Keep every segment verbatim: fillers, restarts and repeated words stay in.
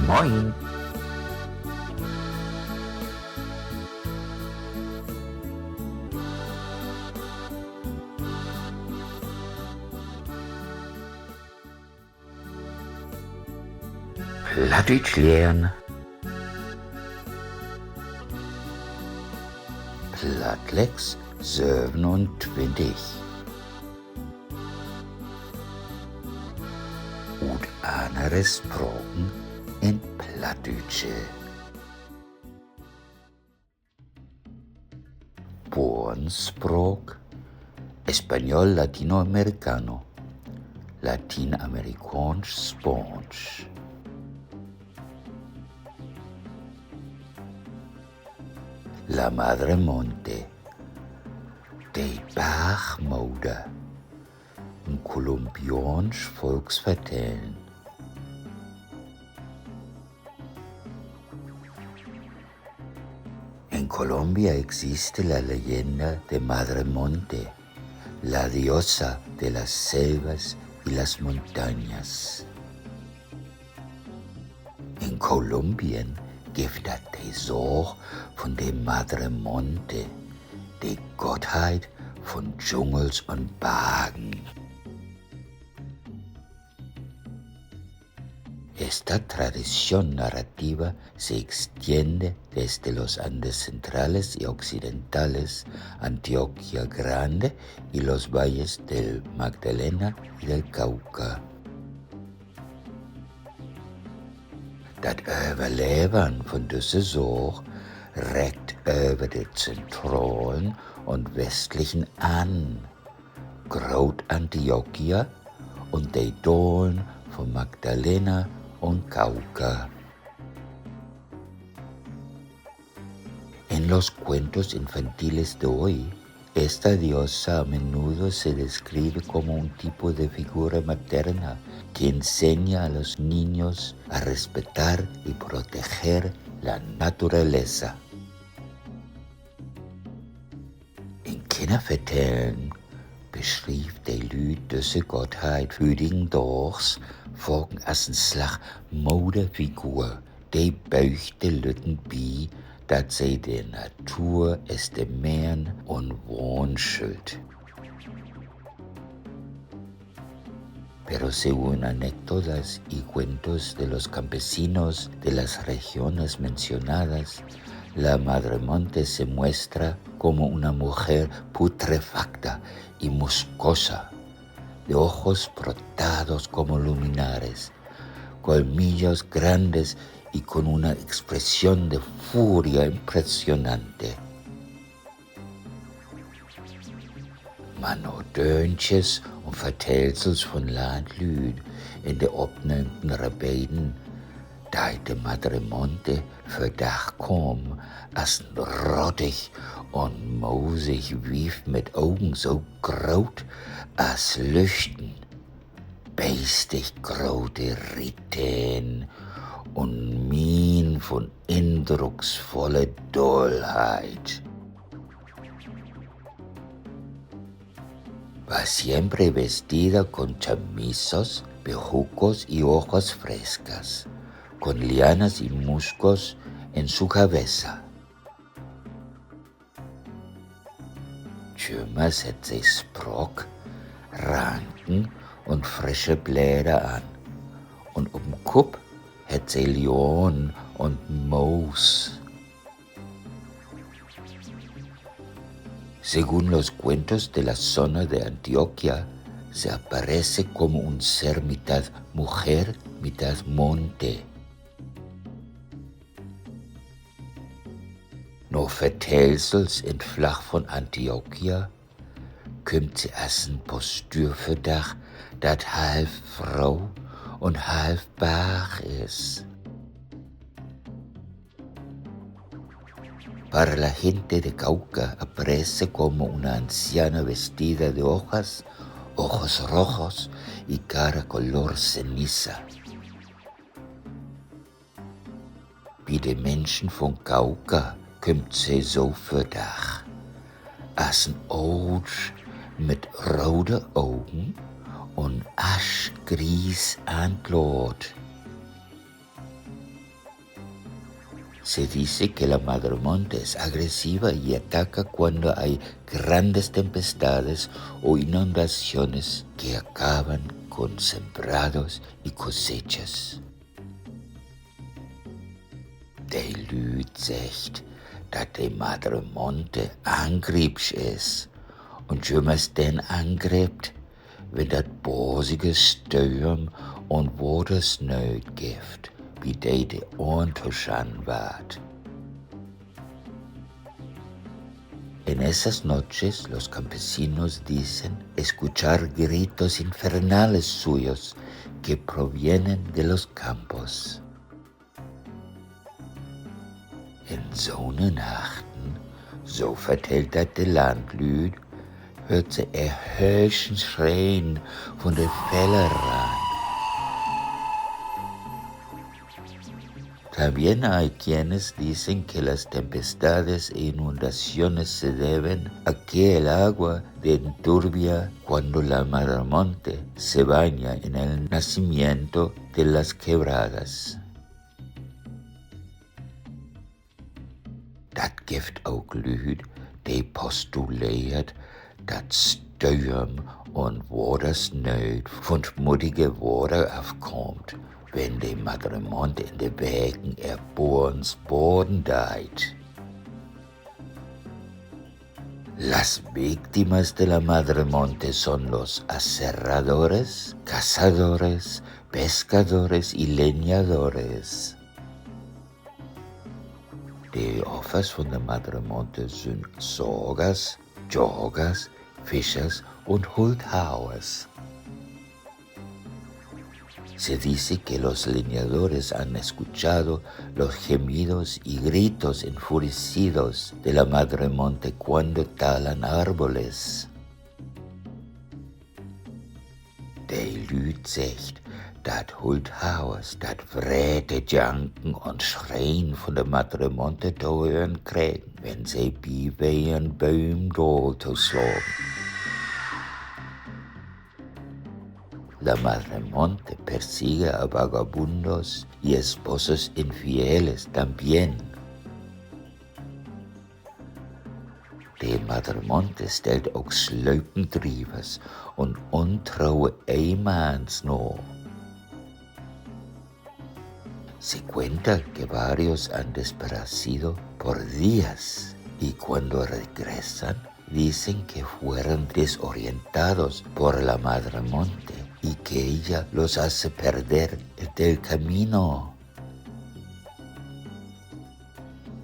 Moin. Plattdüütsch lehren. Plattlex sövenuntwintig. Ut annere Spraken in't Plattdüütsche. Boornspraak: Español latinoamericano, latienamerikaansch Spaansch. La Madre Monte, de Bargmoder, en kolumbiaansch Volksvertellen. En Colombia existe la leyenda de Madre Monte, la diosa de las selvas y las montañas. In Kolumbien gifft dat de Saag vun de Madre Monte, de Gottheit vun Dschungels un Bargen. Esta tradición narrativa se extiende desde los Andes centrales y occidentales, Antioquia Grande y los valles del Magdalena y del Cauca. Dat Överlevern vun düsse Saag reckt över de zentralen un westlichen Anden, Groot-Antioquia un de Dalen vun Magdalena un Cauca. En los cuentos infantiles de hoy, esta diosa a menudo se describe como un tipo de figura materna que enseña a los niños a respetar y proteger la naturaleza. In Kinnervertellen beschrievt de Lüüd düsse Gottheit hüdigendaags faken as en Slag Moderfigur. De böögt de Lütten bi, dat se de Natur estimeren un wahrschütt. Pero según anécdotas y cuentos de los campesinos de las regiones mencionadas, la Madre Monte se muestra como una mujer putrefacta y muscosa, de ojos brotados como luminares, colmillos grandes y con una expresión de furia impresionante. Man na Dööntjes un Vertellsels vun Landlüüd in de opnöömten Rebeden deit de Madre Monte vördag kamen as en rottig un mosig Wief mit Ogen so groot as Lüchten, beestig grote Rietähn un Mien vun indrucksvolle Dollheit. Va siempre vestida con chamisos, bejucos y hojas frescas, con lianas y musgos en su cabeza. Jümmers hett se Sprock, Ranken un frische Bläder an, un op'n Kopp hett se Lianen un Moos. Según los cuentos de la zona de Antioquia, se aparece como un ser mitad mujer, mitad monte. Na Vertellsels in't Flach vun Antioquia kümmt se as en Postüür vördag, dat half Fro un half Barg is. Para la gente de Cauca aparece como una anciana vestida de hojas, ojos rojos y cara color ceniza. Bi de Minschen vun Cauca kümmt se so vördag: as en Oolsch mit rode Ogen un aschgries Antlaat. Se dice que la madremonte es agresiva y ataca cuando hay grandes tempestades o inundaciones que acaban con sembrados y cosechas. De Lüüd seggt, dat de madremonte angriepsch is un jümmers denn angrippt, wenn dat basige Störm un Watersnööt gifft, bi de de Ohren toschann warrt. En esas noches los campesinos dicen escuchar gritos infernales suyos que provienen de los campos. In so'ne Nachten, so vertellt dat de Landlüüd, höört se ehr hööschen Schreen vun de Feller ran. También hay quienes dicen que las tempestades e inundaciones se deben a que el agua enturbia cuando la madremonte se baña en el nacimiento de las quebradas. Dat gifft ok Lüüd, de postuleert, dat Störm un Watersnööt vun 't muddige Water afkaamt, wenn de madremonte in de Weken ehr Boorns baden deit. Las víctimas de la madremonte son los aserradores, cazadores, pescadores y leñadores. De Offers vun de madremonte sünd Sagers, Jagers, Fischers un Holthauers. Se dice que los leñadores han escuchado los gemidos y gritos enfurecidos de la madremonte cuando talan árboles. De Lüüd seggt, dat Holthauers dat wrete Janken un Schreen vun de madremonte to hören kregen, wenn se bi weren, Bööm daal to slagen. La madremonte persigue a vagabundos y esposos infieles también. De madremonte stellt ok Slöpendrievers un untroe Ehmanns na. Se cuenta que varios han desaparecido por días y cuando regresan dicen que fueron desorientados por la madremonte y que ella los hace perder del camino.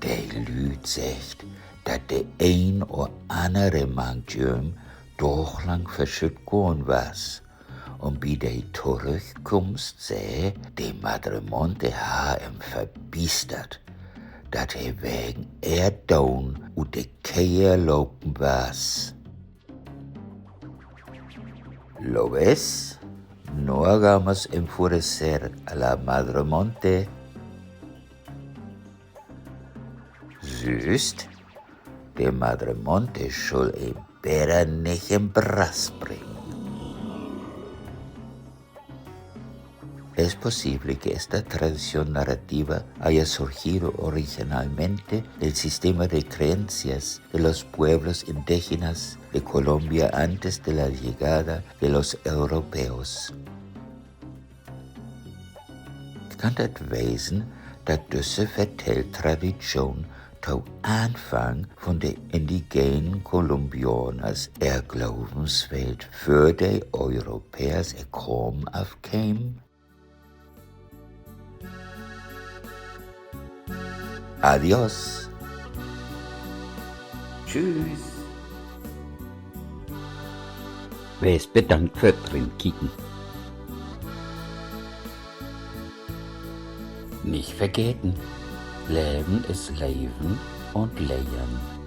De Lüüd seggt, dat de een or annere mank jüm daaglang verschütt gahn was. Un bi de Torüchkumst sä de madremonte, harr em verbiestert, dat he wegen ehr Doon ut de Keer lopen was. ¿Lo ves? No hagamos enfurecer a la madremonte. Sühst, de madremonte schull een beter nich in Brass bringen. Es posible que esta tradición narrativa haya surgido originalmente del sistema de creencias de los pueblos indígenas de Colombia antes de la llegada de los europeos. Kann dat wesen, dat düsse Vertelltraditschoon to Anfang vun de indigenen Kolumbianers ehr Glövenswelt för de Europäers ehr Kraam afkeem? Adios. Tschüss. Wees bedankt för't Rinkieken. Nich vergeten: Leven is Leven un Lehren.